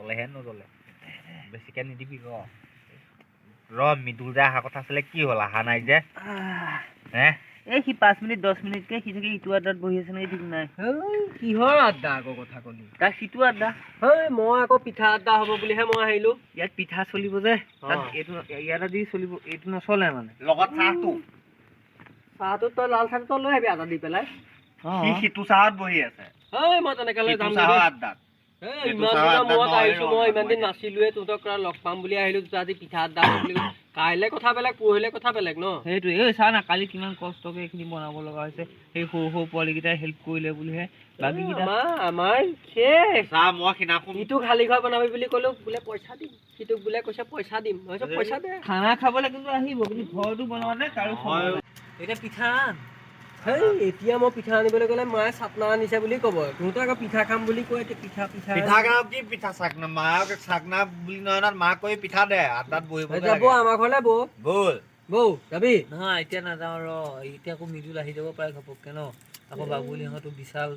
জ্বলেহে নজ্বলে। বেছিকে নিদিবি। ৰ ৰ, মৃদুল যে অহা কথা আছিলে, কি হ'ল? অহা নাই যে হে? এই সি 5 মিনিট 10 মিনিটকে সি চাগে ইটো আড্ডাত বহি আছে নেকি, ঠিক নাই। কিহৰ আড্ডা আকৌ কথা কলি? তাৰ সিটো আড্ডা। ঐ, মই আকৌ পিঠা আড্ডা হ'ব বুলিহে মই আহিলো। ইয়াত পিঠা চলিব যে তাত এইটো ইয়াত আজি চলিব, এইটো নচলে মানে। লগত চাহটো। চাহটো তই লাল চাহটো তই লৈ আহিবি আদা দি পেলাই। সি সিটো চাহত বহি আছে। ঐ, মই তেনেকে সিটো যাম। চাহৰ আড্ডাত। এই এইটো ইমান চাহৰ দিনৰ আড্ডাত মূৰত নহয়। আহিছো। ৰ, মই ইমান দিন মই নাছিলোৱে, তহঁতক লগ পাম বুলি আহিলো। তই আজি পিঠা আড্ডা হ'ব বুলি কৈছ। কাইলে কথা বেলেগ, পৰহিলে কথা বেলেগ ন? সেইটোৱে। ঐ, চা না, কালি কিমান কষ্টকে এইখিনি বনাব লগা হৈছে। সেই সৰু সৰু পোৱালিকেইটাই হেল্প কৰিলে বুলিহে, বাকীকেইটা আমাৰ শেষ। চাহ মই সিদিনাখন ইটো খালী ঘৰ বনাবি বুলি ক'লো, বোলে পইচা দিম। সিটোক বোলে কৈছে পইচা দিম। মই কৈছো পইচা দে। খানা খাবলৈ কিন্তু আহিব, কিন্তু ঘৰটো বনাওঁতে কাৰো সময় নাই। এতিয়া পিঠা আন। হেই, এতিয়া মই পিঠা আনিবলৈ গ'লে মায়ে চাটনা আনিছে বুলি ক'ব। তহঁতে আকৌ পিঠা খাম বুলি কৈ এতিয়া পিঠা পিঠা। পিঠা খাওঁ কি পিঠা? চাকনা মাক চাকনা বুলি নহয় নহয়, মাক কৈ পিঠা দে, আড্ডাত বহিব। যাব আমাৰ ঘৰলে বৌ। ব'ল। বৌ, যাবি? নহয়, এতিয়া নাযাওঁ ৰ। এতিয়া আকৌ মৃদুল আহি যাব পাৰে ঘপককে ন? আকৌ বাবুলিহঁতো বিশাল।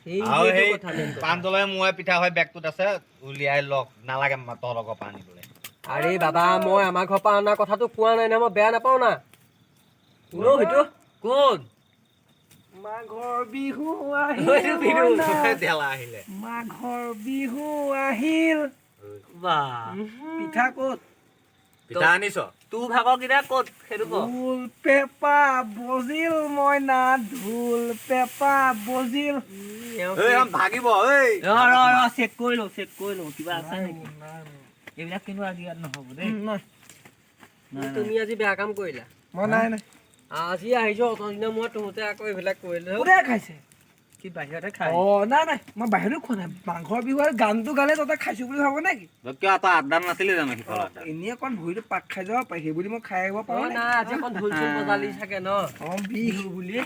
আৰু সেইটো সেই কথা, মেইন কথা। পাঞ্জলে মোৰে পিঠা হয় বেগটোত আছে, উলিয়াই লওক। নালাগে তহঁতৰ ঘৰৰ পৰা আনিবলৈ। আৰে বাবা, মই আমাৰ ঘৰৰ পৰা অনা কথাটো কোৱা নাই নহয়। মই বেয়া নাপাওঁ না। কোন অ' সেইটো? কোন? মাঘৰ বিহু সেইটো বিহু। আহিল। ঢেলা আহিলে। মাঘৰ বিহু আহিল। বাহ। পিঠা ক'ত? পিঠা আনিছ? তোৰ ভাগৰ কেইটা ক'ত, সেইটো ক। ঢোল পেপা বজিল মইনা, ঢোল পেপা বজিল। এই ভাগিব ঐ। ৰ ৰ ৰ, চেক কৰি লওঁ, চেক কৰি লওঁ, কিবা আছে নেকি এইবিলাক। কিন্তু আজি ইয়াত নহ'ব দেই। নাই। নাই। তুমি আজি বেয়া কাম কৰিলা। মই নাই নাই। আজি আহিছো অত দিনৰ মূৰত, তহঁতে আকৌ এইবিলাক কৰিলে। কোনে খাইছে? কি বাহিৰতে খাই? অ, নাই নাই, মই বাহিৰতো খোৱা নাই। মাঘৰ বিহু আৰু গানটো গালে তহঁতে খাইছো বুলি ভাব নেকি? কিয়, তই আড্ডা নাছিলি জানো সিফালে? এনেই অকণ ভৰিটো পাক খাই যাব পাৰি, সেই বুলি মই খাই আহিব পাৰো অ নেকি? নাই, আজি অকণ ঢোল চোল বজালি চাগে ন? অ, বিহু বুলি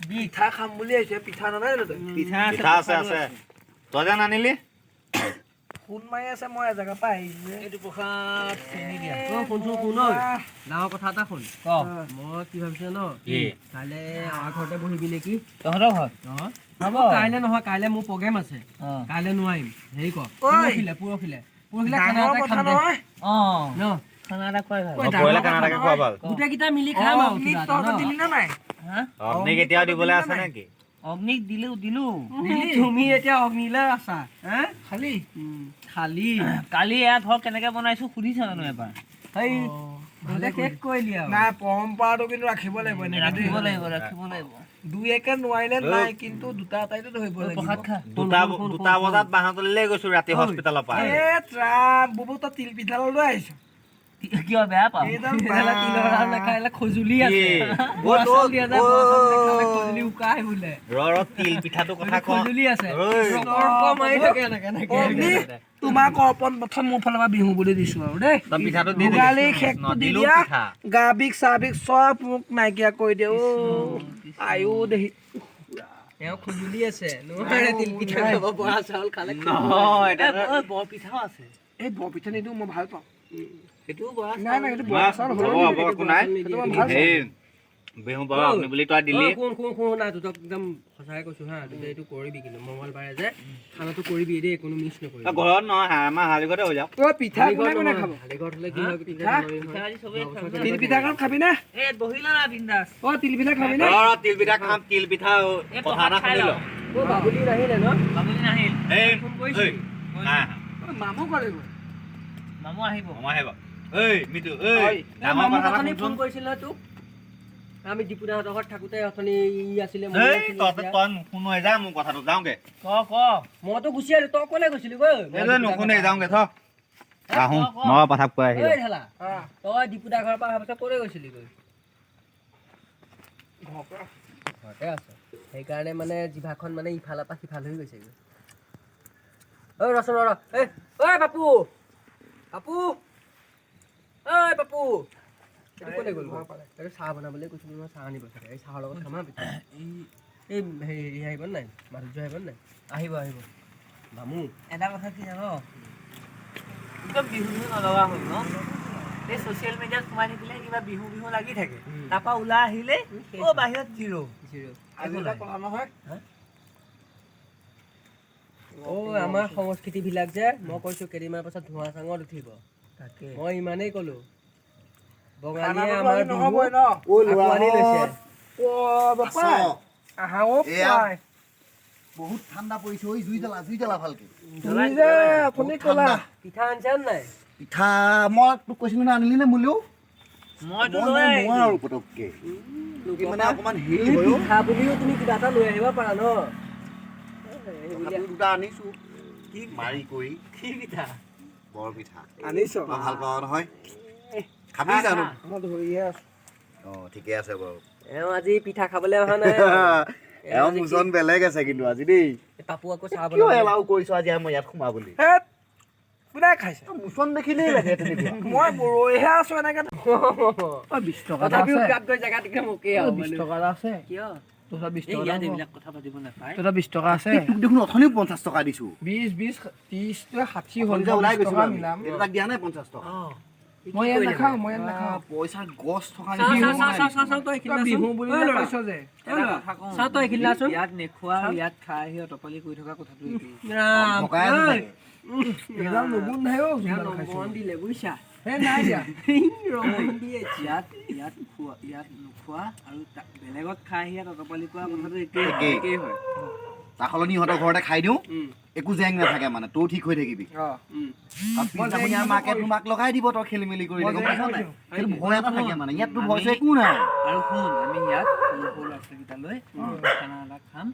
পিঠা খাম বুলি আহিছো, পিঠা নানাই জানো তই? পিঠা আছে। পিঠা আছে। প্ৰসাদো। আছে। তই যে নানিলি। ফোন মাৰি আছে, মই এজেগাৰ পৰা আহিছো যে। এইটো প্ৰসাদ চেনি দিয়া। অ, শুনচোন, শুন ঐ, ডাঙৰ কথা এটা শুন। ক। মই কি ভাবিছো ন? কি? কাইলে আমাৰ ঘৰতে বহিবি নেকি? তহঁতৰ ঘৰত? হ'ব। কাইলে নহয়, কাইলে মোৰ প্ৰগ্ৰেম আছে। কাইলে নোৱাৰিম। হেৰি কৰ। ঐ। পৰহিলে পৰহিলে পৰহিলে খানা ডাঙৰ এটা কথা খাম দে। নহয়। অ। ন? খানা এটা খুৱাই ভাল। ঐ, অ, পৰহিলে ডাঙৰ খানা কথা এটাকে খোৱা নহয়। ভাল। গোটেইকেইটা মিলি খাম আৰু অগ্নিক কিবা এটা তহঁতে ন? দিলি নে নাই? হা? অগ্নিক এতিয়াও দিবলৈ আছে নেকি? অগ্নিক দিলো, দিলো। তুমি এতিয়া অগ্নিলে আছা হে? খালি। খালি। কালি এয়া ঘৰ কেনেকে বনাইছো সুধিছ জানো এবাৰ? সেই ভালে শেষ কৰিলি আৰু। নাই, পৰম্পৰাটো কিন্তু ৰাখিব লাগিব এনেকে দেই। ৰাখিব লাগিব, ৰাখিব লাগিব। দুই একে নোৱাৰিলে নাই, কিন্তু দুটা এটাইতো ধৰিব ঐ, লাগিব। প্ৰসাদ খা। দুটা শুন, শুন, দুটা শুন, বজাত বাঁহতলিলৈ গৈছো ৰাতি হস্পিটেলৰ পৰা। এ ৰাম, বুবু, তই তিল পিঠা লৈ আহিছ। কিয় বেয়া পাওঁ? এইডাল এইডালে তিলৰ লাড়ু নাখালে খজুলি আছে। কি? বৰা অ, চাউল দিয়া যায়, অ, বৰা চাউল নাখালে খজুলি উকাই বোলে। ৰ ৰ, তিল পিঠাটোৰ কথা ক। খজুলি আছে। ঐ। ৰকৰ ৰকৰ মাৰি থাকে এনেকে এনেকে। অগ্নি, তোমাক অৰ্পণ প্ৰথম মোৰ ফালৰ পৰা বিহু বুলি দিছো আৰু দেই। তই পিঠাটো দি দিলি। ভোগালী শেষটো দি নদিলো দিয়া। পিঠা। গা বিষ চা বিষ চব মোক নাইকিয়া কৰি দিয়ে। অ আয়ো দেহি। এওঁ খজুলি আছে, নোৱাৰে তিল পিঠা খাব, বৰা চাউল খালে। নহয়। ঐ, বৰ পিঠাও আছে। এই বৰপিঠা নিদিওঁ, মই ভাল পাওঁ। সেইটোও বৰা। নাই নাই, সেইটো বৰা চাউল হ'ব। হ'লেও হ'ব, একো নাই। সেইটো মই ভাল পাওঁ। সেই বিহু বাৰু আপুনি বুলি তই দিলি। অ, শুন শুন শুন না, তোক একদম সঁচাকে কৈছো হা, তই এইটো কৰিবি কিন্তু। মংগলবাৰে যে খানাটো কৰিবি দেই, কোনো মিছ নকৰিবি। তই ঘৰত নহয়, আমাৰ হালি ঘৰতে হৈ যাওক। ঐ, পিঠা কোনে কোনে খাব? হালি ঘৰত হ'লে কি হয়? পিঠা? পিঠা আজি চবেই খাম। তিল পিঠাখন খাবি নে? এই বহি ল না, বিন্দাছ। অ, তিল পিঠা খাবি নে? ৰ ৰ, তিল পিঠা খাম, তিল পিঠা। এই কথা প্ৰসাদ এটা খাই শুনি ল। লওঁ। অ, বাবুলি নাহিলে ন? বাবুলি নাহিল। এই ফোন কৰিছিলি? ঐ, নাই। ঐ, মামু ক'লে গ'ল? মামু আহিব। মামা আহিব। ঐ মিতু ঐ। ঐ, ডাঙৰ মামু কথা এটা অথনি ফোন শুনচোন। কৰিছিল নহয় তোক। আমি দীপুদাহঁতৰ ঘৰত থাকোঁতে অথনি ই আছিলে, মই এই আছিলো তহঁতে তেতিয়া। তই নুশুনই যা, মোৰ কথাটো যাওঁগে। ক ক। মইতো গুচি আহিলো, তই ক'লে গৈছিলি গৈ? এই যে নুশুনে, যাওঁগে থ। আহোঁ। ক, ক। মই প্ৰসাদ খুৱাই আহিলো। ঐ ঢেলা, তই দীপুদা ঘৰৰ পৰা অহাৰ পিছত ক'লৈ গৈছিলি গৈ? ঘৰতে আছ, সেইকাৰণে মানে জিভাখন মানে ইফালৰ পৰা সিফাল হৈ গৈছেগৈ। ঐ ৰচোন, ৰ ৰ। এই ঐ বাপু, বাপু, ঐ বাপু, এইটো ক'লৈ গ'ল গৈ? এইটো চাহ বনাবলৈ কৈছিলো মই, চাহ আনিব চাগে। এই চাহৰ লগত খাম হা পিঠা। এই হেৰি হেৰি আহিব নাই? মাধুৰ্য আহিব নাই? আহিব, আহিব। মামু। এটা কথা কি জান, একদম বিহু বিহু নলগা হ'ল ন? এই ছ'চিয়েল মিডিয়াত সোমাই থাকিলে কিবা বিহু বিহু লাগি থাকে। তাৰপৰা ওলাই আহিলে অ বাহিৰত জিৰ'। জিৰ'। আজি এটা কথা নহয়। হা? অ' আমাৰ সংস্কৃতিবিলাক যে মই কৈছোঁ কেইদিনমানৰ পাছত ধোঁৱা চাঙত উঠিব। তাকে মই ইমানেই ক'লো, বঙালীয়ে খানাটোতো আমাৰ আজি বিহু নহ'বই ন? আঁকোৱালি লৈছে। অ' বাপাই আহা অ' এয়া। পাই। বহুত ঠাণ্ডা পৰিছে ঐ, জুই জ্বালা, জুই জ্বালা ভালকে। তুমি যে আপুনি ক'লা পিঠা আনিছা নাই? পিঠা মই তোক কৈছিলো না, আনিলি নে মোলেও? মইতো মই লৈ মানে আহিছো। নোৱাৰো পটককে, কি মানে অকমান হেৰি তুমি হয় অ। পিঠা বুলিও তুমি কিবা এটা লৈ আহিব পাৰা ন? তথাপিও দুটা আনিছো মাৰি কৰি। কি পিঠা? বৰ পিঠা। আনিছ? মই ভাল পাওঁ নহয়, খাবি জানো? মই ধৰিহে আছো। অ ঠিকে আছে বাৰু। এওঁ আজি পিঠা খাবলৈ অহা নাই। এওঁ মোজন বেলেগ আছে কিন্তু আজি দেই। পাপু আকৌ চাহ কিয় বনাব। এলাও কৰিছ আজি মই ইয়াত সোমাবলৈ? হেত, কোনে খাইছে? মোচন দেখিলেই লাগে তেনেকুৱা। মই বৰৈহে আছো এনেকে। অ 20 টকা এটা তথাপিও আছে। গাত গৈ জেগাত একদম অকে আৰু 20 মানে। টকা এটা আছে। কিয়? তোৰ তাত 20 এই টকা ইয়াত এটা এইবিলাক কথা পাতিব নাপায়। তোৰ তাত 20 টকা আছে? তোক দেখোন অথনিও 50 টকা দিছো। 20 20 30 60 হ'ল। অথনি যে ওলাই 20 গৈছিলো টকা আমি, মিলাম। তেতিয়া তাক দিয়া নাই 50 টকা। মই ইয়াত নাখাওঁ, মই ইয়াত নাখাওঁ। পইচা গছ থকা চাওঁ, নিচিনা। চাওঁ, চাওঁ, চাওঁ, চাওঁ, তই এইখিনি তই আছোন। বিহু বুলি ঐ যে ল'ৰা, কৈছ যে ঐ ল'ৰা, কথা কওঁ, চাওঁ তই এইখিনি আছোন। ইয়াত নেখোৱা আৰু ইয়াত খাই আহি অতপালি কৰি থকা কথাটো একেই। ৰাম, ভকাই আছে ঐ। চাগে। এইডাল নুগুন্ধাই অ, এওঁ যোনডাল খাইছো। ৰমন দিলে বুজিছা। হে নাই দিয়া। ৰমন দিয়ে। ইয়াত ইয়াত খোৱা, ইয়াত নোখোৱা আৰু বেলেগত খাই আহি ইয়াত অতপালি কৰা কথাটো একেই। একেই। একেই হয়। তাৰ সলনি ইহঁতৰ ঘৰতে খাই দিওঁ, উম, একো জেং নাথাকে, মানে তই ঠিক হৈ থাকিবি। অ আৰু পিছদিনাখনি আৰু মাকে তোমাক লগাই দিব, তই খেলি মেলি কৰিলে, মই গম জেং পাইছ নাই? কৰিছো। সেইটো ভয় এটা থাকে, মানে ইয়াততো ভয় চয় একো নাই। আৰু শুন, আমি ইয়াত সৰু সৰু ল'ৰা ছোৱালীকেইটালৈ খানা এটা খাম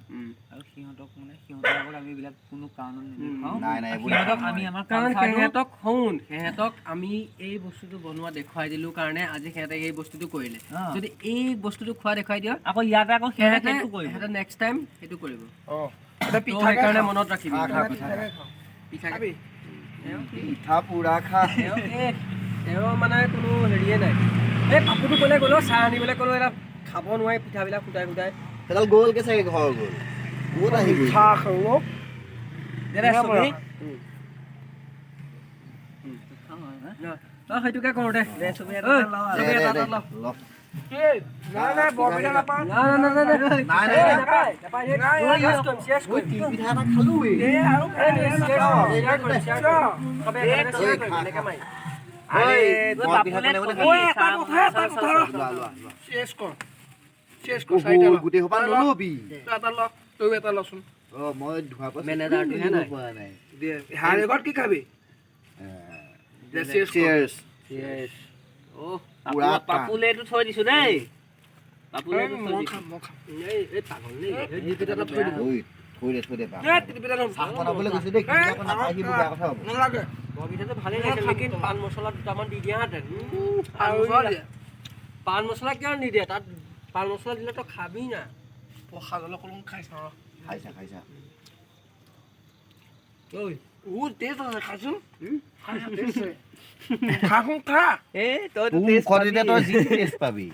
আৰু সিহঁতক মানে সিহঁতৰ আগত আমি এইবিলাক কোনো কাৰণত নেদেখুৱাওঁ। নাই নাই, এইবোৰ সিহঁতক আমি আমাৰ কাৰণ কালচাৰটো সিহঁতক শুন, সিহঁতক আমি এই বস্তুটো বনোৱা দেখুৱাই দিলো কাৰণে আজি সিহঁতে এই বস্তুটো কৰিলে। অ। যদি এই বস্তুটো খোৱা দেখুৱাই দিয়, আকৌ ইয়াতে আকৌ সিহঁতে সিহঁতে সেইটো কৰিব। সিহঁতে নেক্সট টাইম সেইটো কৰিব। অ এতিয়া তো পিঠা সেইকাৰণে মনত ৰাখিবি। খা, খা, পিঠা খা। পিঠা খাবি। পিঠা পুৰা খা। তেওঁ শেষ। তেওঁ মানে কোনো হেৰিয়ে নাই। এই পাপুটো ক'লে গ'লো চাহ আনিবলৈ ক'লো, এটা খাব নোৱাৰি পিঠাবিলাক ফুটাই ফুটাই। সেইডাল গ'লগে চাগে, ঘৰ গ'ল। ক'ত আহি গ'ল? পিঠা খাওঁ। দে দে চবেই। অ সেইটোকে কৰোঁ দে। দে চবেই এটা ঐ, এটা লওঁ আৰু। দে চবেই দে এটা দে এটা ল। ল। নাই নাই, বৰপিঠা নাপাওঁ। না না না না না। নাই এই, নাই নাই। নাপায়, নাপায়, এই, নাই, মই শেষ কৰিম, শেষ মই কৰিম। তিল পিঠা এটা খালোৱেই। দে আৰু এই, শেষ নাপাওঁ। কৰিম, শেষ কৰিম, শেষ কৰিম। চবে একেলগে শেষ কৰিম, এনেকে মাৰি। ঐ, ঐ, বৰ পিঠা বাপুলে কোনে কোনে থবি। ঐ খাবি? এটা কথা, এটা কথা ৰ। লোৱা লোৱা লোৱা। চেছ কৰ, চেছ কৰ। অহো, চাৰিটা ল। গোটেই সোপা তই ল, নলবি। তই এটা ল, তইও এটা লচোন। অ মই ধোৱা পৰা মেনেজাৰটোহে নাই। পোৱা নাই। দে, হাৰে ঘৰত কি খাবি? দে চেছ কৰ। চিয়াৰ্ছ। Yes. অ' পুৰা টান। পাপুলে এইটো থৈ দিছো দেই, পাপুলে এইটো থৈ মই দিছো। খাম, মই খাম। এই, এই পাগল নে? এই তিলপিঠা এটা থৈ দিব। ঐ, থৈ দে, থৈ দে বা। এ তিলপিঠা থম। চাহ বনাবলৈ গৈছো দেই, কিন্তু আকৌ নাখাই সেইবোৰ বেয়া কথা হ'ব। নালাগে। বৰপিঠাটো ভালেই লাগিছে, লেকিন পাণ মছলা দুটামান দি দিয়াহেঁতেন। আৰু আৰু দিয়ে। পাণ মছলা কিয় নিদিয়ে তাত? পাণ মছলা দিলে তই খাবি না। প্ৰসাদ অলপ অকণ খাই চাওঁ ৰ। খাইছা খাইছা। ঐ, ও টেষ্ট আছে, খাচোন। খাইছা, টেষ্ট আছে। খাচোন খা। এই তই তোৰ মুখত এতিয়া তই যি টেষ্ট পাবি।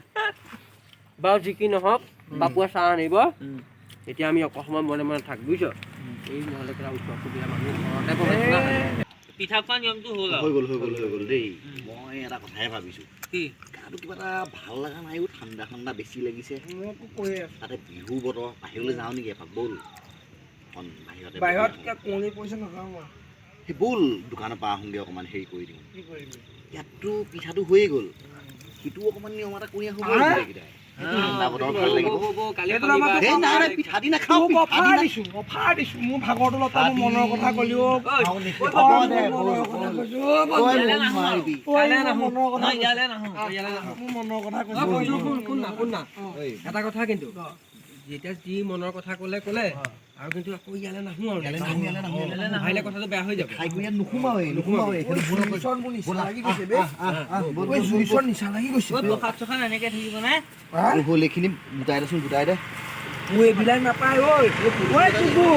বাৰু যি কি নহওক, বাপুৱে চাহ আনিব। এতিয়া আমি অকণ সময় মনে মনে থাক, বুজিছ? এই নহ'লে কিবা ওচৰ চুবুৰীয়া মানুহ ঘৰতে বনাইছে না। পিঠা খোৱা নিয়মটো হ'ল আৰু হৈ গ'ল, হৈ গ'ল, হৈ গ'ল দেই। মই এটা কথাহে ভাবিছো। কি? গাটো কিবা এটা ভাল লগা নাই অ, ঠাণ্ডা ঠাণ্ডা বেছি লাগিছে। মোকো কৈ আছে। তাতে বিহু বতৰ, বাহিৰলৈ যাওঁ নেকি এপাক? ব'ল অকণ বাহিৰতে বহি বাহিৰত আহোঁ। কিবা কুঁৱলী পৰিছে, নাযাওঁ মই। সেই ব'ল, দোকানৰ পৰা আহোঁগৈ, অকণমান হেৰি কৰি দিওঁ। কি কৰিবি? ইয়াততো পিঠাটো হৈয়ে গ'ল, সিটো অকণমান নিয়ম এটা কৰি আহোঁ ব'ল আহ? গোটেইকেইটাই। ঠাণ্ডা বতৰ, ভাল লাগিব। বৌ, বৌ, কালি সেইটো শনিবাৰ। আমাৰ এই নাই নাই, পিঠা দি নাখাওঁ, তোক পিঠা অফাৰ দি দিছো, অফাৰ দিছো। মোৰ ভাগৰটো লতা, মোৰ মনৰ কথা ক'লিও। নাখাওঁ নেকি? অ, হ'ব দে, মোৰ ব'ল, মনৰ কথা ব'ল। কৈছো। অ, ব'ল। তই মোক নোৱাৰিবি। ঐ, কাইলৈ মোৰ নাহো। মনৰ কথা মই কৈছো। ইয়ালে নাহো। ইয়ালৈ নাহো। মোৰ মনৰ কথা অ, কৈছো। শুন, শুন, শুন, শুন না, শুন না। ঐ, এটা কথা কিন্তু, যেতিয়া যি মনৰ কথা ক'লে ক'লে আৰু, কিন্তু আকৌ ইয়ালৈ নাহো আৰু। ইয়ালৈ নাহো, ইয়ালৈ নাহো, ইয়ালৈ নাহো। ভাবিলে কথাটো বেয়া হৈ যাব। খাই কৰি ইয়াত নোসোমাওৱেই, নোসোমাওৱেই। সেইটো ভুল নকৰিবি। জুইচৰ মোৰ নিচা ব'লা, লাগি গৈছে বে। আহ, আহ, আহ, ব'ল, ঐ, ব'ল, ব'ল, জুইচৰ নিচা লাগি গৈছে। ঐ, প্ৰসাদ চসাদ এনেকে থাকিব নে? হা? ব'ল। হ'ল, এইখিনি গোটাই দেচোন, গোটাই দে। মোৰ এইবিলাক নাপায় ঐ। ঐ টুকু,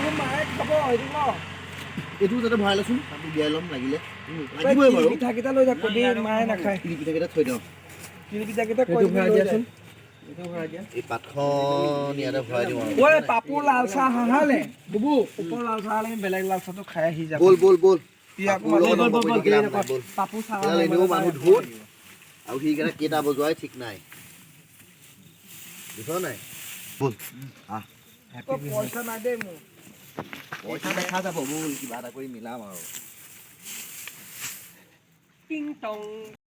মোৰ মায়ে খাব সেইটো ন। এইটো যাতে ভৰাই লচোন, তাত উলিয়াই ল'ম লাগিলে। তই লাগিবই বাৰু। তিল পিঠাকেইটা লৈ যা, কবি মায়ে নাখায়। তিল পিঠাকেইটা থৈ দিওঁ। তিল পিঠাকেইটা কৈ এইটো দিবি ভৰাই লৈ দিয়াচোন, যায়। এইটো ভৰাই দিয়া। এই পাতখন ইয়াতে ভৰাই দিওঁ আৰু। ঐ পাপু, লাল চাহ হাহালে বুবু, ওপৰ লাল চাহ হালে, আমি বেলেগ লাল চাহটো খাই আহি যাম। ব'ল ব'ল ব'ল। ই আকৌ পাপুৰ লগত ব'ল, অংক ব'ল, কৰি ব'ল, থাকি লাভ নাই, ব'ল। পাপু চাহ সেইডাল এনেও মানুহ ধূত আৰু সেইকেইটা কেইটা বজোৱাই ঠিক নাই, বুজিছ নাই? ব'ল, আহ। পইচা নাই দেই মোৰ। পইচা দেখা যাব, ব'ল কিবা এটা কৰি মিলাম আৰু। টিং টং।